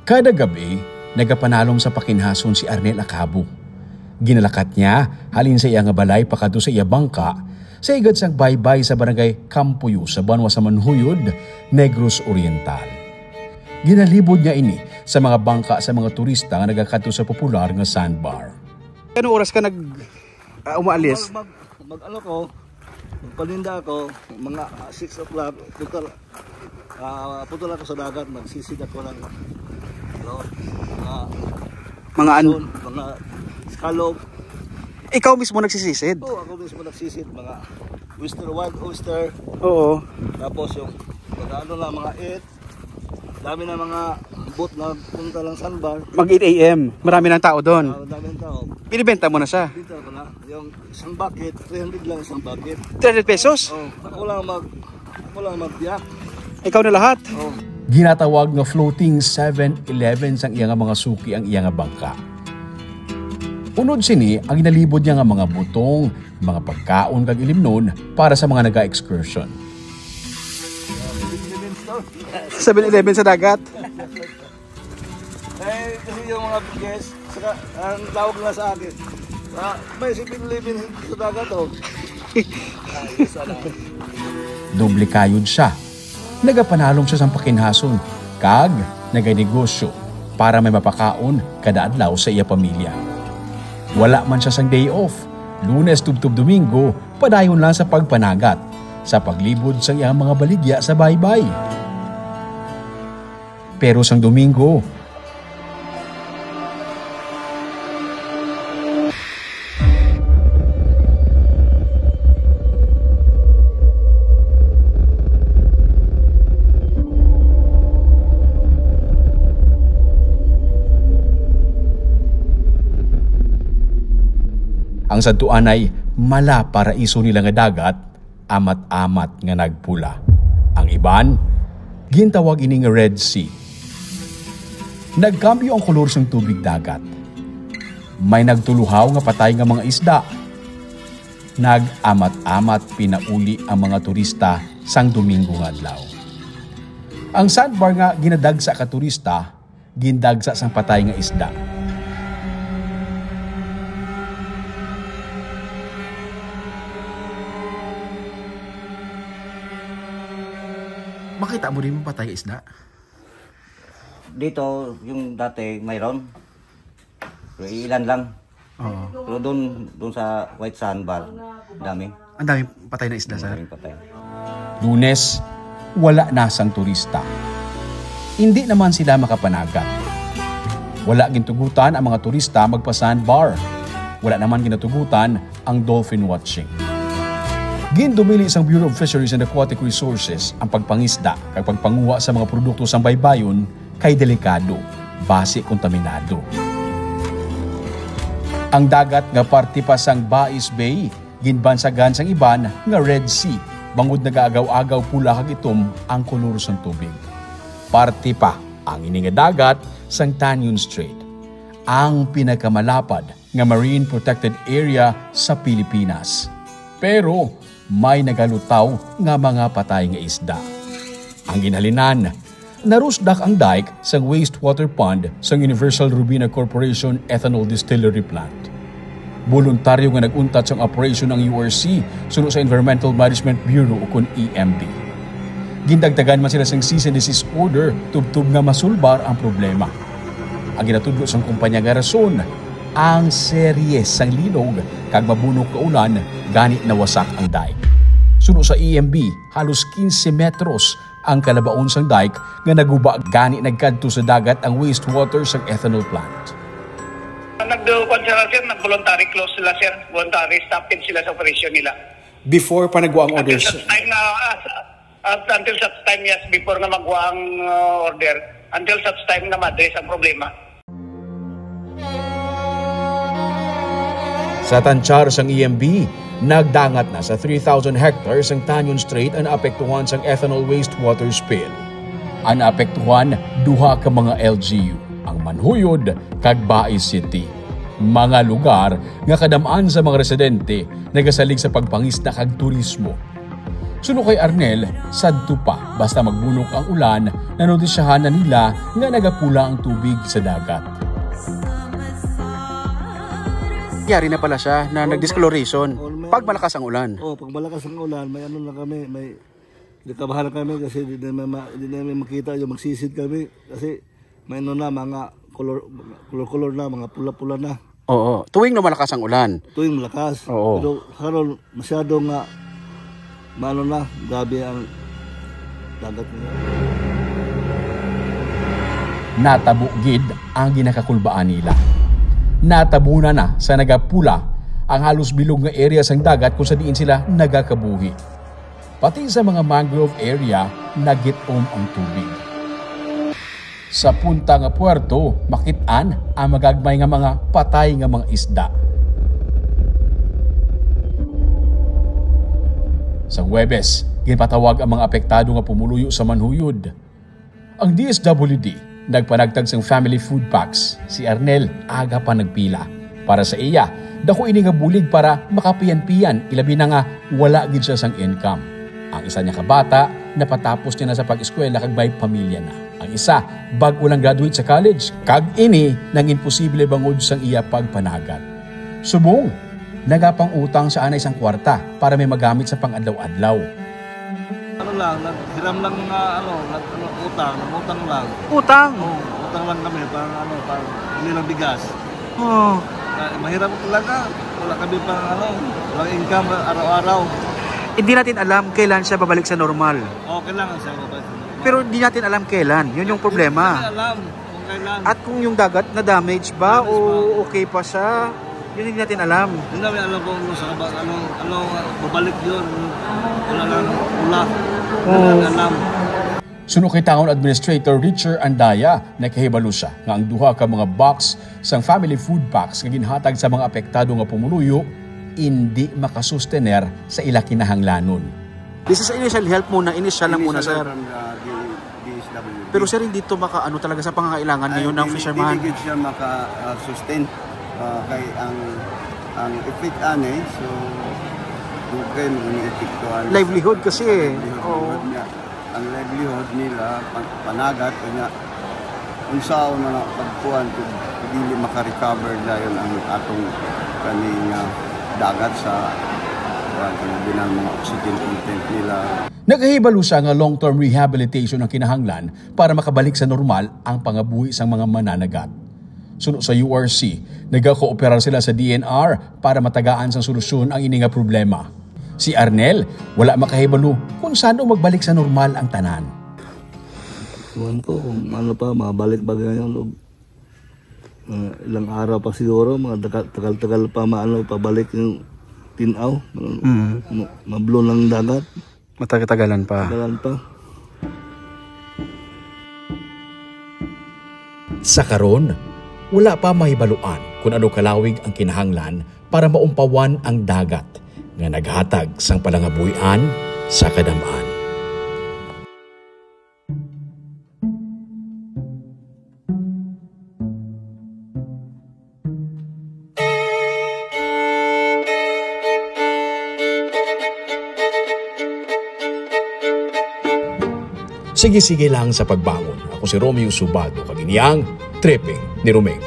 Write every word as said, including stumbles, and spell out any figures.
Kada gab-i, nagapanalom sa pakinhason si Arnel Acabo. Ginalakat niya halin sa iya nga balay pakadto sa iya bangka sa igad sang baybay sa barangay Campuyo sa banwa sa Manhuyod, Negros Oriental. Ginalibod niya ini sa mga bangka sa mga turista nga nagakadto sa popular nga sandbar. Anong oras ka nag, ah, umaalis? Mag, mag, mag, ano ko, magpaninda ako, mga, ah, six o'clock, punta, ah, punta lang ako sa dagat, magsisid ako ng, ano, mga Mga an- son, mga scallop. Ikaw mismo nagsisisid? Oo, ako mismo nagsisid, mga oyster, wild oyster. Oo. Tapos yung, mga ano lang, mga eight. Dami na mga boat na punta lang sandbar. Mag eight a m. Marami ng tao doon. Ah, dami ng tao. Binibenta mo na siya? Binta ko na. Yung isang bucket, three hundred lang isang bucket. Three hundred pesos? Oh, ako lang mag, ako lang magbiyak. Ikaw na lahat? Oh. Ginatawag nga floating Seven Eleven sang iya nga mga suki ang iya nga bangka. Unod sini, ang ginalibod niya nga mga butong, mga pagkaon kag ilimnon para sa mga naga-excursion. Seven Eleven sa dagat. Eh, kasi yung mga guest, saka, ang tawag na sa akin, ah, may Seven Eleven sa dagat, oh. Doble kayod siya. Nagapanalom siya sang pakinhason kag naganegosyo para may mapakaon kada adlaw sa iya pamilya. Wala man siya sang day off, Lunes tubtob Domingo, padayon lang sa pagpanagat, sa paglibod sa iyang mga baligya sa baybay. Pero sang Domingo, ang sadtuanay mala paraiso nila nga dagat, amat-amat nga nagpula. Ang iban, gintawag ini nga Red Sea. Nagkambyo ang kolor sang tubig dagat. May nagtuluhaw nga patay nga mga isda. Nag-amat-amat pinauli ang mga turista sang Domingo nga adlaw. Ang sandbar nga ginadagsa ka turista, gindagsa sang patay nga isda. Makita mo rin yung patay nga isda? Dito, yung dati, mayroon. Pero ilan lang. Oo. Pero doon, doon sa White Sandbar, dami. Ang daming patay na isda, sir. Maraming patay. Lunes, wala na sang turista. Hindi naman sila makapanagat. Wala gintugutan ang mga turista magpa-sandbar. Wala naman ginatugutan ang dolphin watching. Gindumili sang Bureau of Fisheries and Aquatic Resources ang pagpangisda kag pagpanguha sa mga produkto sang baybayon kay delikado, basi kontaminado. Ang dagat nga parte pa sang Bais Bay ginbansagan sang iban nga Red Sea, bangod nagaagaw-agaw pula kag itom ang kolor sang tubig. Parte pa ang ini nga dagat sang Tanjung Strait, ang pinakamalapad nga marine protected area sa Pilipinas. Pero may nagalutaw nga mga patay nga isda. Ang ginhalinan, narusdak ang dike sang wastewater pond sang Universal Robina Corporation Ethanol Distillery Plant. Boluntaryo nga nag-untat sang operation ang U R C suno sa Environmental Management Bureau, ukon E M B. Gindagdagan man sila sang cease and desist order tubtob nga masulbar ang problema. Ang ginatudlo sang kumpanya nga rason, ang series sang linog kag mabunok nga ulan, gani nawasak ang dike. Suno sa E M B, halos quince metros ang kalabaon sang dike nga naguba, gani nagkadto sa dagat ang wastewater sang ethanol plant. Nagdukuan sila, sir, nag-voluntary close sila, sir. Voluntary stoppage sila sa operasyon nila. Before pa nagwa ang order, sir? Until such time na, ah, at until such time, yes, before nga magwa ang, ah, order, until such time nga ma-address ang problema. Sa tantsar sang E M B, nagdangat na sa three thousand hectares ang Tanjung Strait ang naapektuhan sang ethanol wastewater spill. Ang naapektuhan, duha ka mga L G U, ang Manhuyod kag Bais City, mga lugar nga kadam-an sa mga residente nagasalig sa pagpangisda kag turismo. Suno kay Arnel, sadto pa, basta magbunok ang ulan, nanodisyahan na nila nga nagapula ang tubig sa dagat. Yari na pala siya na nagdiscoloration pag malakas ang ulan. Oh, pag malakas ang ulan, may ano na kami, may nakabahan kami kasi di na ma-, di na makita yung magsisid kami kasi may ano na, mga color, color-color na, mga pula-pula na. Oo, tuwing lumalakas ang ulan. Tuwing malakas. Oo. Pero karon masyado nga maano na, grabe ang dagat ngayon. Natabo gid ang ginakakulbaan nila. Natabo na na sa nagapula ang halos bilog nga area sang dagat kung sa diin sila nagakabuhi. Pati sa mga mangrove area, nagit-om ang tubig. Sa punta nga puerto, makit-an ang magagmay nga mga patay nga mga isda. Sa Huwebes, ginpatawag ang mga apektado nga pumuluyo sa manhuyod. Ang D S W D nagpanagtag sang family food packs. Si Arnel aga pa nagpila. Para sa iya, dako ini nga bulig para makapiyan-piyan, ilabi na nga wala gid siya sang income. Ang isa niya ka bata, napatapos niya na sa pag-eskwela kag may pamilya na. Ang isa, bag-o lang graduate sa college, kag ini nangin posible bangod sang iya pagpanagat. Subong, nagapang-utang siya anay sang kwarta para may magamit sa pang-adlaw-adlaw. Ano lang, naghiram lang nga, ano, nag-, ano, utang, utang lang. Utang? Oo, utang lang kami, parang ano, parang hindi lang bigas. Oo. Ah, mahirap talaga. Wala kami pang, ano, walang income araw-araw. Hindi natin alam kailan siya babalik sa normal. Oo, kailangan siya babalik sa normal. Pero di natin alam kailan. Yun yung problema. Hindi natin alam kung kailan. At kung yung dagat na damage ba o okay pa siya, yun hindi natin alam. Hindi namin alam kung ano sa kaba-, ano, ano, babalik yun. Wala lang pula. Hindi namin alam. Suno kay Town Administrator Richard Andaya, nakahibalo siya nga ang duha ka mga box sang family food packs nga ginhatag sa mga apektado nga pumuluyo indi makasustener sa ila kinahanglanon. This is initial help muna, initial lang muna, sir. Initial help from the D-, D S W D. Pero, sir, hindi to makaano talaga sa pangangailangan ngayon ng fisherman. Hindi, hindi gid siya maka, ah, sustain, ah, kay ang, ang effect ani, so, dugay mo ni epekto ani sa livelihood kasi, eh. Oo. Livelihood niya. Ang livelihood nila, pan-, panagat, kanya, unsaon na nga pagkuhan kung dili maka-recover dayon ang atong kani nga dagat sa, kuwan, kung binang mga oxygen content nila. Nakahibalo siya nga long-term rehabilitation ang kinahanglan para makabalik sa normal ang pangabuhi sang mga mananagat. Suno sa U R C, nagakooperar sila sa D N R para matagaan sang solusyon ang ini nga problema. Si Arnel, wala makahibalo kung saan magbalik sa normal ang tanan. Ewan ko kung ano pa, mabalik ba ngayon o, uh, ilang araw pa siguro, mga tagal, tagal-tagal pa maano, pabalik yung tinaw, ma-, Mm. ma-, mablo ng dagat. Matagtagalan pa. Tagalan pa. Sa karon, wala pa mahibaluan kung ano kalawig ang kinahanglan para maumpawan ang dagat nga naghatag sang palangabuhian sa kadam-an. Sige-sige lang sa pagbangon. Ako si Romeo Subago, kag ini ang Tripping ni Roming.